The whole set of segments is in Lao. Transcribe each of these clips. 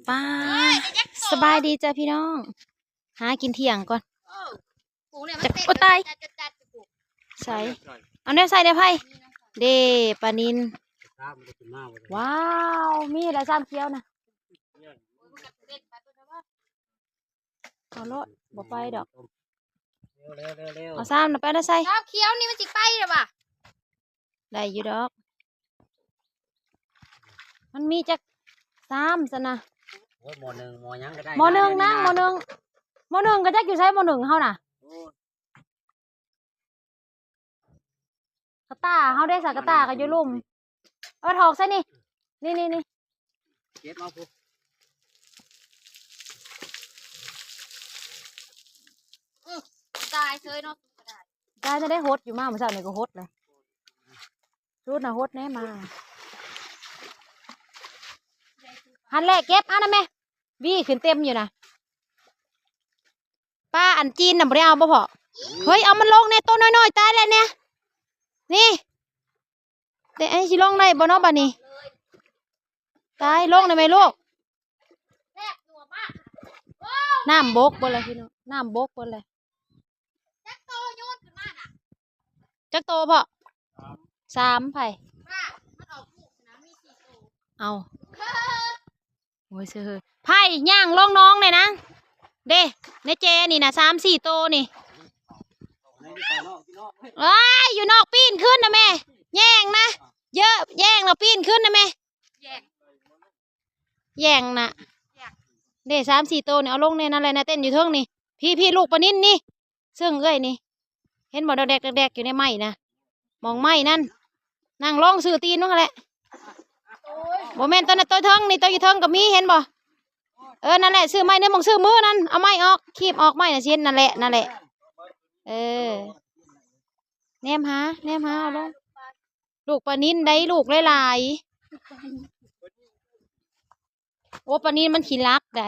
ປ້າ ສະບາຍດີຈ້າພີ່ນ້ອງ ຫາກິນທ່ຽງກ່ອນ. ໂອ້ ໂອ້ຕາຍ ໃສ່ ເອົາແນວໃສ່ແດ່ໄພ ເດ້ ປານິນ. ວ້າວ ມີແລ້ວຊ້ຳຂຽວນະ ເອົາໂລດ ບໍ່ໄປດອກ. ເອົາຊ້ຳນະ ໄປນະໃສ່ ຊ້ຳຂຽວນີ້ມັນຊິໄປແລ້ວຫວາ? ໄດ້ຢູ່ດອກ ມັນມີຈັກຊາມຊັ້ນນະ. ໂອ້ຍ ໝໍ້ໜຶ່ງ ໝໍ້ຫຍັງກໍໄດ້ ໝໍ້ໜຶ່ງນາງ ໝໍ້ໜຶ່ງ ໝໍ້ໜຶ່ງກໍຈັກຢູ່ໃສ ໝໍ້ໜຶ່ງເຮົານະ. ໂອ້ຍ ກະຕ່າເຮົາເດ້ ສາກະຕ່າກໍຢູ່ລຸ່ມ ເອົາຖອກໃສ່ນີ້ ນີ້ໆໆ ເກັບເອົາພຸ້ນ. ອື ຕາຍເຊີຍເນາະ ຕາຍ ຈະໄດ້ຫົດຢູ່ ມາມື້ເຊົ້ານີ້ກໍຫົດແຫຼະ ຊຸດນະຫົດແນ່ມາ ຫັ້ນແຫຼະ ເກັບເອົານະແມ່ ວີຂຶ້ນເຕັມຢູ່ນະ. ປາອັນຈີນນະບໍ່ໄດ້ເອົາບໍ່ພໍ່? ເຮີ້ຍ ເອົາມັນລົງແນ່ ໂຕນ້ອຍໆ ຕາຍແລ້ວເນຍ ນີ້ ແຕ່ອັນນີ້ຊິລົງໄດ້ບໍ່ເນາະບາດນີ້? ຕາຍ ລົງໄດ້ໄໝລູກ? ນ້ຳບົກເບິດແລ້ວພີ່ນ້ອງ ນ້ຳບົກເບິດແລ້ວ. ຈັກໂຕໂຍນຂຶ້ນມານະ? ຈັກໂຕພໍ່? ສາມ ໃຜ? ເອົາ ໂອ້ຍ ເຊີຍ ໃຜຍ່າງລົງໜອງແດ່ນາງ ເດ້ ໃນແຈນີ້ນະ ສາມສີ່ໂຕນີ້. ເອີຍ ຢູ່ນອກ ປີນຂຶ້ນນະແມ່ ແຍ່ງນະ ເຢີະ ແຍ່ງນະ ປີນຂຶ້ນນະແມ່ ແຍ່ງນະ ເດ້ ສາມສີ່ໂຕນີ້ ເອົາລົງແນ່ ນັ້ນແຫຼະນະ ເຕັ້ນຢູ່ເທິງນີ້ ພີ້ໆ ລູກປານິນນີ້ ເຊິ່ງເອື້ອຍນີ້ ເຫັນບໍ່ ດອກແດກ ດອກແດກ ຢູ່ໃນໄມ້ນະ ໝ່ອງໄມ້ນັ້ນ ນັ່ງລອງຊື່ຕີນມັນຫັ້ນແຫຼະ. ບໍ່ແມ່ນ ໂຕນັ້ນ ໂຕເທິງນີ້ ໂຕຢູ່ເທິງກໍມີ ເຫັນບໍ່? ເອີ ນັ້ນແຫຼະ ຊື່ໄມ້ໃນໝ່ອງຊື່ມືນັ້ນ ເອົາໄມ້ອອກ ຄີບອອກໄມ້ນະ ຊິເຫັນ ນັ້ນແຫຼະ ນັ້ນແຫຼະ ເອີ ແນມຫາ ແນມຫາ ເອົາລົງ ລູກປານິນໄດ໋ ລູກຫຼາຍໆ. ໂອ້ ປານິນມັນຂີ້ລັກໄດ໋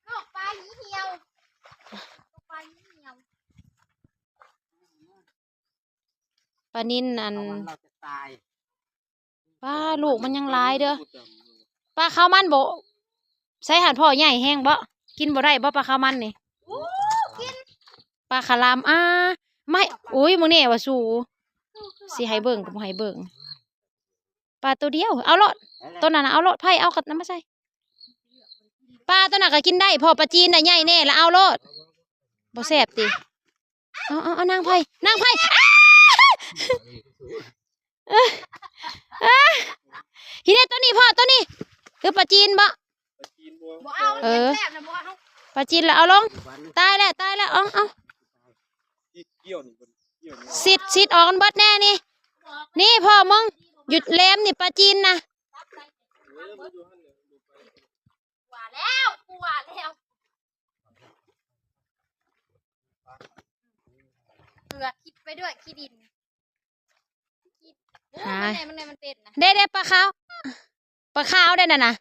ນ້ອງປາຫີ່ຫ່ຽວ ນ້ອງປາຫີ່ຫ່ຽວ ປານິນອັນ ປາລູກມັນຍັງຫຼາຍເດີ້ ປາຂາວມັນບໍ່ ໃສ່ຫັ້ນພໍ່ໃຫຍ່ແຮງບໍ່ ກິນບໍ່ໄດ້ບໍ່ປາຂາວມັນນີ້? ໂອ້ ກິນ ປາຂາລາມ ອາ ມາ ໂອ້ຍ ມຶງແນ່ວ່າສູ ຊິໃຫ້ເບິ່ງກໍບໍ່ໃຫ້ເບິ່ງ. ປາໂຕດຽວ ເອົາໂລດ ໂຕນັ້ນນະ ເອົາໂລດ ໃຜເອົາກັບນຳມາໃສ່ ປາໂຕນັ້ນກໍກິນໄດ້ ພໍ່ປາຈີນນະໃຫຍ່ແນ່ລະ ເອົາໂລດ ບໍ່ແຊບຕິ ເອົາ ເອົາ ເອົາ ນາງໄພ ນາງໄພ ອ້າ ເອີ ເອີ ຮີເດ ໂຕນີ້ພໍ່ ໂຕນີ້ ຄືປາຈີນບໍ່? ບໍ່ເອົາ ເອີ ປາຈີນລະເອົາລົງ ຕາຍແລ້ວ ຕາຍແລ້ວ ເອົາ ເອົາ ຊິດ ຊິດອອກມັນເບິດແນ່ນີ້ ນີ້ພໍ່ມຶງ ຢູ່ແຫຼມນີ້ປາຈີນນະ ກວ່າແລ້ວ ກວ່າແລ້ວ ເກືອຄິດໄປດ້ວຍຂີ້ດິນ ໂອ້ ຫາ ມັນແນ່ ມັນແນ່ ມັນເຕັ້ນນະ ເດ້ໆ ປາຂາວ ປາຂາວໄດ້ນັ້ນນະ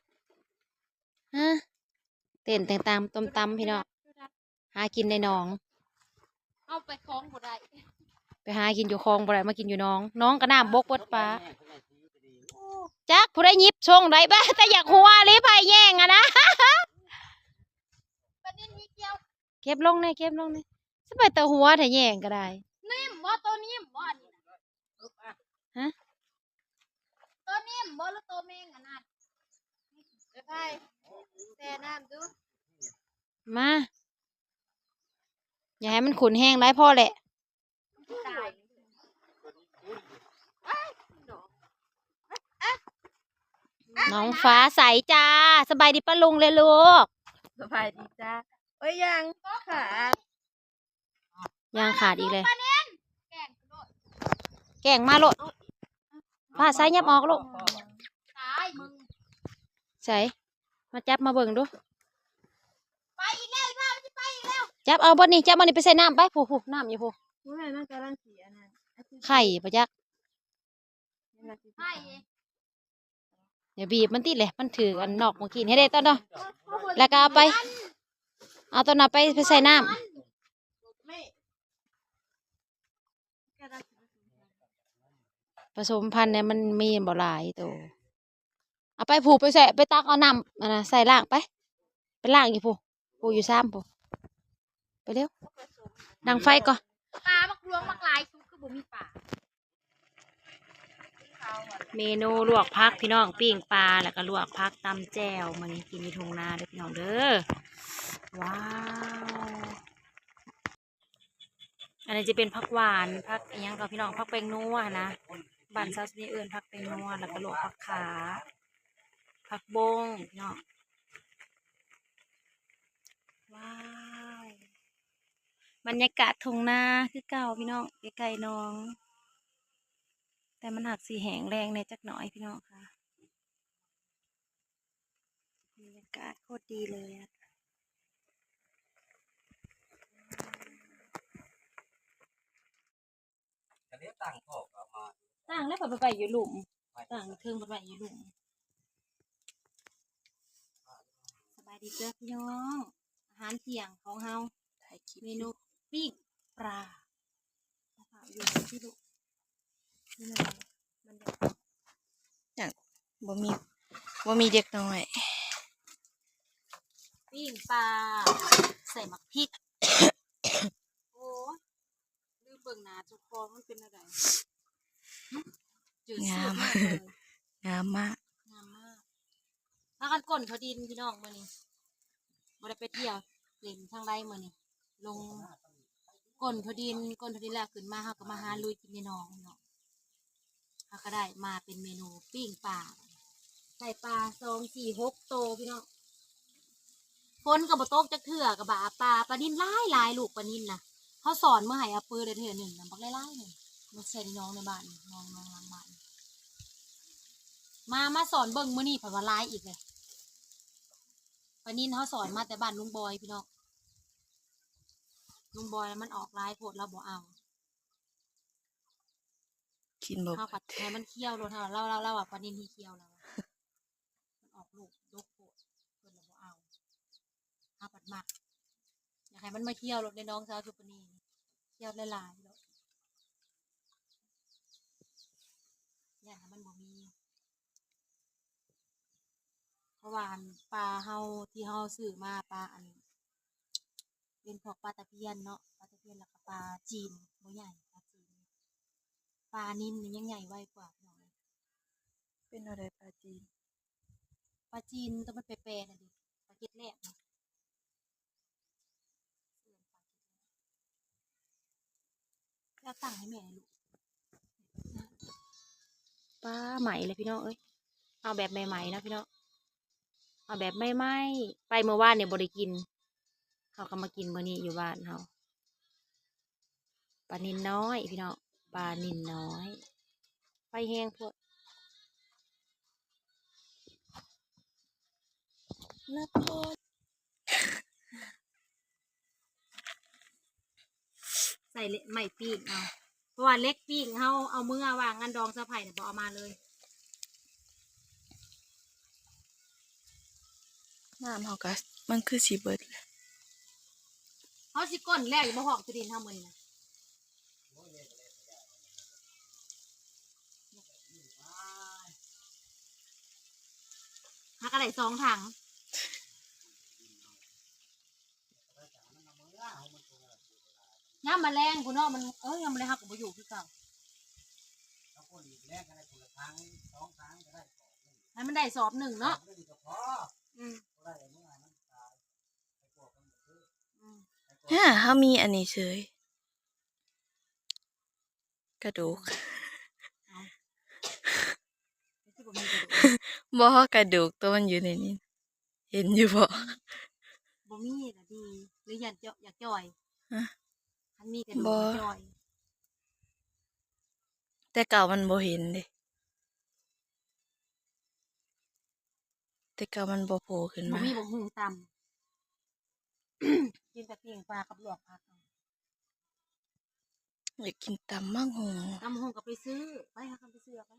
ຮະ ເຕັ້ນແຕ່ງຕາມ ຕົ້ມຕຳ ພີ່ນ້ອງ ຫາກິນໃນໜອງ ເຮົາໄປຄອງບໍ່ໄດ້ ໄປຫາກິນຢູ່ຄອງບໍ່ໄດ້ ມາກິນຢູ່ໜອງ ໜອງກໍນ້ຳບົກເບິດປາ ຈັກຜູ້ໃດຫຍິບຊົງໄດ້ ແຕ່ຢາກຫົວເລີຍ ໃຜແຍ່ງຫັ້ນນະ ປານິນມີກ່ຽວ ເກັບລົງແນ່ ເກັບລົງແນ່ ສະໄປແຕ່ຫົວແທ້ ແຍ່ງກໍໄດ້ ນີ້ບໍ່ ໂຕນີ້ບໍ່ ອັນນີ້ນະ ຮະ ໂຕນີ້ບໍ່ ຫຼືໂຕແມງອັນນັ້ນ ໄປແຊ່ນ້ຳດູ ມາ ຢ່າໃຫ້ມັນຂຸ້ນແຮງຫຼາຍ ພໍແຫຼະ ນ້ອງຟ້າໃສຈ້າ ສະບາຍດີປ້າລຸງເລີຍລູກ ສະບາຍດີຈ້າ ໂອ້ຍ ຍ່າງຂາດ ຍ່າງຂາດອີກແລ້ວ ແກ້ງມາໂລດ ຟ້າໃສຫຍັບອອກລູກ ຕາຍມຶງ ໃສ ມາຈັບມາເບິ່ງດູ ໄປອີກແລ້ວ ອີ່ພາມັນຊິໄປອີກແລ້ວ ຈັບເອົາເບິດນີ້ ຈັບເອົານີ້ໄປໃສ່ນ້ຳໄປ ຜູ້ໆ ນ້ຳຢູ່ຜູ້ ໂອ້ຍ ມັນກຳລັງຊິອັນນັ້ນ ໄຂ່ບໍ່ຈັກ ໄຂ່ ຢ່າບີບມັນຕິແຫຼະ ມັນຖືກອັນນອກເມື່ອກີ້ນີ້ເດ້ ຕອນເນາະ ແລ້ວກໍເອົາໄປ ເອົາຕອນນັ້ນໄປ ໄປໃສ່ນ້ຳ ປະສົມພັນແດ່ ມັນມີບໍ່ຫຼາຍໂຕ. າໄປຜູ້ ໄປໃສ່ ໄປຕັກເອົານ້ຳອັນນະໃສ່ລ້າງໄປ ໄປລ້າງຢູ່ຜູ້ ຜູ້ຢູ່ຊາມຜູ້ ໄປເລັວ ດັງໄຟກ່ອນ. ປາບັກຫຼວງບັກຫຼາຍ ສຸກຄືບໍ່ມີປາ. ເມນູລວກຜັກພີ່ນ້ອງ ປີ້ງປາ ແລ້ວກໍລວກຜັກ ຕຳແຈ່ວ ມື້ນີ້ກິນຢູ່ທົ່ງນາເດີພີ່ນ້ອງເດີ. ວ້າວ ອັນນີ້ຈະເປັນຜັກຫວານ ຜັກອີ່ຫຍັງກໍພີ່ນ້ອງ ຜັກແປ້ງນົວຫັ້ນນະ ບ້ານຊາວສຸນີເອີ້ນຜັກແປ້ງນົວ ແລ້ວກໍລວກຜັກຂາ ຜັກບົ້ງພີ່ນ້ອງ. ວ້າວ ບັນຍາກາດທົ່ງນາຄືເກົ່າພີ່ນ້ອງ ໃກ້ໆໜອງ ແຕ່ມັນຫາກຊິແຫ້ງແລ້ງແດ່ຈັກໜ້ອຍພີ່ນ້ອງຄ່ະ. ບັນຍາກາດໂຄດດີເລີຍອະ. ຕັ້ງແລ້ວເພິ່ນໄປໄວ້ຢູ່ລຸ່ມ ຕັ້ງເທິງເພິ່ນໄວ້ຢູ່ລຸ່ມ. ສະບາຍດີເດີ້ພີ່ນ້ອງ ອາຫານທ່ຽງຂອງເຮົາ ເມນູປີ້ງປາ. ຍັງບໍ່ມີ ບໍ່ມີເດັກນ້ອຍ. ປີ້ງປາໃສ່ໝາກພິກ. ໂອ້ຍ ລືມເບິ່ງໜ້າເຈົ້າຂອງ ມັນເປັນແນວໃດ? ຫຶ ຈືດຊືດມາກເລີຍ. ງາມ ງາມມາກ ງາມມາກ. ພາກັນກົ້ນເຂົ້າດິນພີ່ນ້ອງມື້ນີ້ ບໍ່ໄດ້ໄປທ່ຽວຫຼິ້ນທາງໃດມື້ນີ້ ລົງ ກົ້ນເຂົ້າດິນ ກົ້ນເຂົ້າດິນແລ້ວຂຶ້ນມາ ເຮົາກໍມາຫາລຸຍກິນໃນໜອງເນາະ. ເຮົາກໍໄດ້ມາເປັນເມນູປີ້ງປາ ໄດ້ປາສອງ ສີ່ ຫົກໂຕພີ່ນ້ອງ. ຝົນກໍບໍ່ຕົກຈັກເທື່ອ ກໍບາປາ ປານິນຫຼາຍໆ ລູກປານິນນະ ເຮົາສອນເມືອໃຫ້ອາເປີໄດ້ເທື່ອໜຶ່ງນະ ບັກຫຼາຍໆໜຶ່ງ ມາໃສ່ໃນໜອງໃນບ້ານ ໜອງ ໜອງຫຼັງບ້ານ. ມາ ມາສອນເບິ່ງມື້ນີ້ ເພິ່ນວ່າຫຼາຍອີກເລີຍ. ປານິນເຮົາສອນມາແຕ່ບ້ານລຸງບອຍພີ່ນ້ອງ ລຸງບອຍມັນອອກຫຼາຍໂພດ ລາວບໍ່ເອົາ ກິນບໍ່ ເຮົາ ເບິດ ພັດໃຫ້ມັນຂຽວໂລດ ເຮົາ ລາວ ລາວ ລາວວ່າປານິນທີ່ຂຽວ ລາວວ່າ ມັນອອກລູກດົກໂພດ ເພິ່ນລະບໍ່ເອົາ. ເຮົາພັດມັກ ຢາກໃຫ້ມັນມາຂຽວໂລດໃນໜອງສາວສຸປະນີ ຂຽວຫຼາຍໆໂລດ ຢ້ານວ່າມັນບໍ່ມີ. ເພາະວ່າອັນປາເຮົາທີ່ເຮົາຊື້ມາ ປາອັນ ເປັນພວກປາຕະພຽນເນາະ ປາຕະພຽນ ແລ້ວກໍປາຈີນບໍ່ໃຫຍ່ ປາຈີນ. ປານິນນີ້ຍັງໃຫຍ່ໄວກວ່າພີ່ນ້ອງເອີຍ. ເປັນແນວໃດປາຈີນ? ປາຈີນໂຕມັນແປໆ ນັ້ນເດ ປາເກັດແລບນະ. ເອົາຕັ້ງໃຫ້ແມ່ລູກ. ປາໃໝ່ເລີຍພີ່ນ້ອງເອີຍ ເອົາແບບໃໝ່ໆເນາະພີ່ນ້ອງ ເອົາແບບໃໝ່ໆ ໄປມື້ວານນີ້ບໍ່ໄດ້ກິນ ເຮົາກໍມາກິນມື້ນີ້ຢູ່ບ້ານເຮົາ. ປານິນນ້ອຍພີ່ນ້ອງ ປານິນນ້ອຍ ໄຟແຮງໂພດ ນັກໂທດ. ໃສ່ເຫຼັກ ໄມ້ປີ້ງເອົາ ເພາະວ່າເຫຼັກປີ້ງເຮົາເອົາເມືອວາງງານດອງສະໃພ້ນະ ບໍ່ເອົາມາເລີຍ. ນ້ຳເຮົາກະ ມັນຄືຊິເບິດແລ້ວ ເຮົາຊິກົ້ນແລ້ວຢູ່ບໍ່ ຫ້ອງຈຸດິນເຮົາມື້ນີ້ນະ. ຫາກະໄດ້ສອງຖັງ ຍາມມະແລງພຸ້ນເນາະ ມັນ ເອີ ຍາມມະແລງເຮົາກໍບໍ່ຢູ່ຄືເກົ່າ ໃຫ້ມັນໄດ້ສອບໜຶ່ງເນາະ. ອືມ ອືມ ຫາ ເຮົາມີອັນນີ້ເສີຍ ກະດູກ ເອົ້າ ຄືບໍ່ມີກະດູກ? ບໍ່ ກະດູກໂຕມັນຢູ່ໃນນີ້ ເຫັນຢູ່ບໍ່? ບໍ່ມີລະດີ ຫຼືຢ້ານເຈາະ ຢາກຈ່ອຍ? ຮະ? ຄັນມີກະດູກ ບໍ່ ມັນຈ່ອຍ ແຕ່ເກົ່າມັນບໍ່ເຫັນເດ້ ແຕ່ເກົ່າມັນບໍ່ໂຜຂຶ້ນມາ. ບໍ່ມີບັກຫຸ່ງຕຳ ກິນແຕ່ປີ້ງປາກັບລວກຜັກ. ຢາກກິນຕຳບັກຫຸ່ງ ຕຳບັກຫຸ່ງກໍໄປຊື້ ໄປ ຫາກັນໄປຊື້ເອົາໄປ.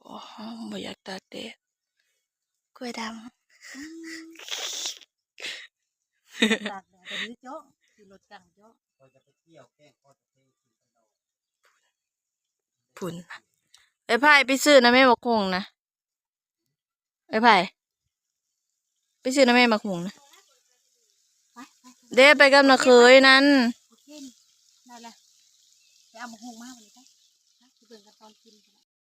ບໍ່ ບໍ່ຢາກຕາກແດດ ກ້ວຍດຳ ອືມ ຕາກແດດກໍດີເຈາະ ຂີ່ລົດກັງເຈາະ ພຸ້ນ ໄອ້ພາຍໄປຊື້ນະແມ່ ບັກຫຸ່ງນະ. ໄອ້ໃຜ? ໄປຊື້ນຳແມ່ໝາກຫຸ່ງນະ. ໄປ ໄປ ເດ້ ໄປກັບນ້າເຂີຍນັ້ນ. ໂອເຄ ໄດ້ລະ. ໄປເອົາໝາກຫຸ່ງມາບັດນີ້ ໄປ ໄປ ໄປເບິ່ງກັນຕອນກິນ.